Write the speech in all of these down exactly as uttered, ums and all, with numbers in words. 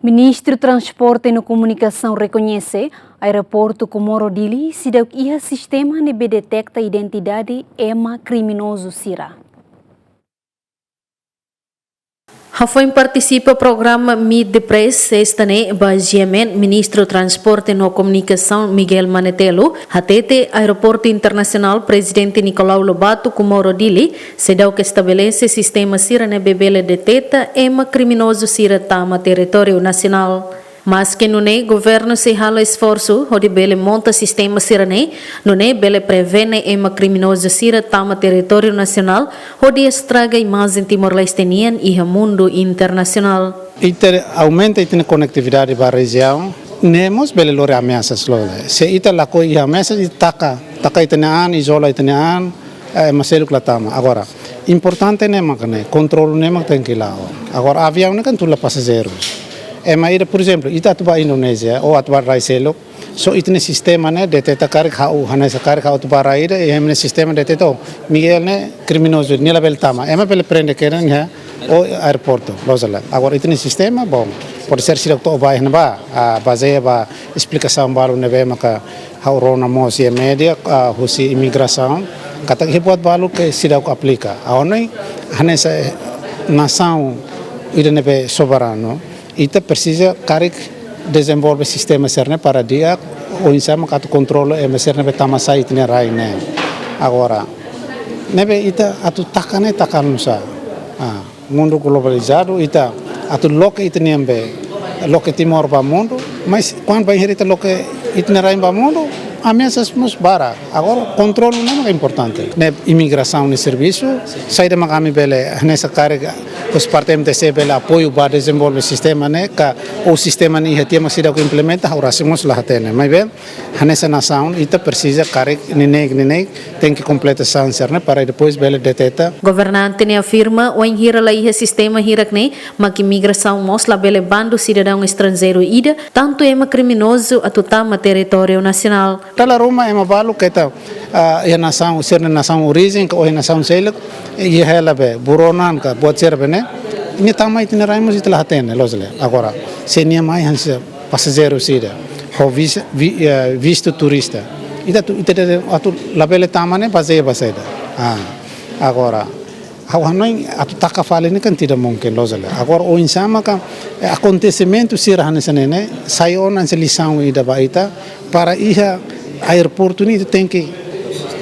Ministru Transporte no Komunikasaun rekoñese Aeroportu Comoro Dili seidauk iha sistema ne'ebé deteta identidade ema kriminozu sira. Hafoin partisipa programa Meet the Press sesta ne'e ba G M N, Ministru Transporte no Komunikasaun Miguel Manetelu hatete Aeroportu Internasionál Prezidente Nicolau Lobato Comoro Dili seidauk estabelese sistema sira ne'ebé bele deteta ema kriminozu sira tama territóriu nasionál. Maske nune'e, governu sei halo esforsu hodi bele monta sistema sira-ne'e, nune'e bele prevene ema kriminozu sira tama territóriu nasionál, hodi estraga imajen Timor-Leste nian iha mundu internasionál. Ita aumenta ita-nia konektividade ba rejiaun, ne'e mós bele lori ameasas loos. Se ita lakohi iha ameasas, ita taka, taka ita-nia an, izola ita-nia an, eh, ema seluk la tama. Agora, importante ne'e mak ne'e, kontrolu ne'e mak tenke la'o. Agora, aviaun ne'e kan tuir la pasajeiru. Ema ida, por ezemplu, ita atu ba Indonézia, ou atu ba rai seluk, só ita-nia sistema ne'e deteta karik ha'u, hanesan karik ha'u atu ba rai ida, i ema nia sistema deteta, oh, Miguel ne'e kriminozu, nia labele tama. Ema bele prende kedas iha, ou aeroportu, loos ka lae. Agora, ita-nia sistema, bom, pode ser sira to'o ba iha ne'ebá, ah, bazeia ba esplikasaun balu ne'ebé maka ha'u rona mós iha média, ah, husi imigrasaun, katak iha buat balu ke seidauk aplika. Ha'u hanoin hanesan nasaun ida ne'ebé soberanu, ita presiza karik dezenvolve sistema sira-ne'e para di'ak, oinsá mak atu kontrola ema sira ne'ebé tama sai ita-nia rai ne'e. Agora, ne'ebé ita atu taka ne'e taka nusá. Ah, mundu globalizadu, ita atu loke ita-nian be, loke Timor ba mundu, mas kuandu bainhira ita loke ita-nia rain ba mundu, ameasas mós barak. Agora, kontrolu ne'e mak importante. Ne'e imigrasaun nia servisu, saida mak ami bele, hanesan karik husi parte M T C bele apoiu ba dezenvolve sistema ne'e, ka ou sistema ne'e iha tiha mak seidauk implementa, ha'u rasik mós la hatene. Maibé, hanesan nasaun, ita presiza karik neineik, neineik, tenke kompleta sira-ne'e para depois bele deteta. Governante ne'e afirma, wainhira la iha sistema hirak-ne'e, mak imigrasaun mós labele bandu sidadaun estranjeiru ida, tantu ema kriminozu atu tama territóriu nasionál. Dala ruma ema balu keta, ah, iha nasaun, sira-nia nasaun orijen, ka iha nasaun seluk, iha hela be, buronan ka, buat sira be ne'e, nia tama ita-nia rain mós ita la hatene, loos ka lae. Agora, se nia mai hanesan pasajeiru sira, ho vis-, vi-, eh, vistu turista. Ita atu, ita atu, atu labele tama ne'e bazeia ba saida. Ah, agora, ha'u hanoin atu taka fali ne'e kan tidak mungkin, loos ka lae. Agora, oinsá maka, eh, akontesimentu sira hanesan ne'e ne'e, sai ona hanesan lisaun ida ba ita, para iha aeroportu ne'e ita tenke,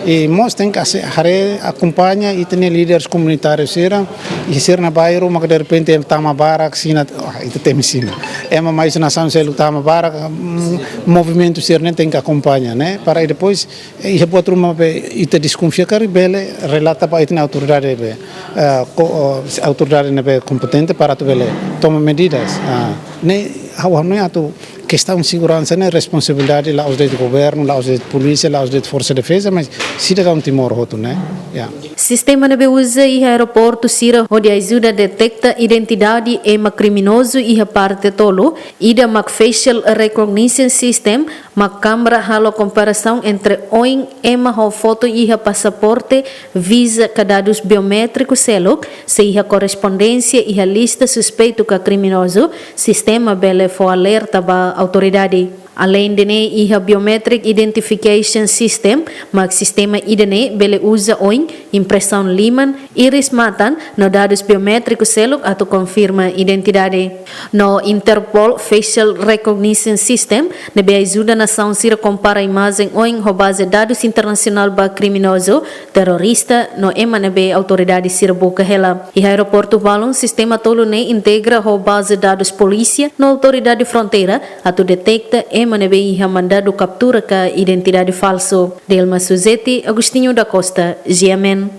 i mós tenke ase-, haree akompaña ita-nia líderes komunitáriu sira, i sira-nia bairru maka derrepente tama barak sira, ah, ita temi sira. Ema mai husi nasaun seluk tama barak, mm, movimentu sira-ne'e tenke akompaña, ne'e? Para depois, eh, iha buat ruma be ita deskonfia karik bele relata ba ita-nia autoridade be, eh, ko-, oh, autoridade ne'ebé kompetente para atu bele toma medidas. Ah, ne'e ha'u hanoin atu kestaun seguransa ne'e responsabilidade la'ós de'it governu, la'ós de'it polísia, la'ós de'it forsa defeza, mas sidadaun Timor hotu, ne'e? Ya. Sistema ne'ebé uza iha aeroportu sira hodi ajuda deteta identidade ema kriminozu iha parte tolu, ida mak facial recognition system, mak kámara halo komparasaun entre oin ema ho foto iha pasaporte, viza ka dadus biométriku seluk, se iha korrespondénsia iha lista suspeitu ka kriminozu, sistema bele fó alerta ba autoridade. Aleinde ne'e, iha biometric identification system, mak sistema ida-ne'e bele uza oin, impresaun liman, íris matan, no dadus biométriku seluk atu konfirma identidade. No Interpol Facial Recognition System, ne'ebé ajuda nasaun sira kompara imajen oin ho baze dadus internasionál ba kriminozu, terrorista, no ema ne'ebé autoridade sira buka hela. Iha aeroportu balun, sistema tolu ne'e integra ho baze dadus polísia no autoridade fronteira, atu deteta ema ne'ebé iha mandadu kaptura ka identidade falsu. Delma Suzeti, Agostinho da Costa, G M N.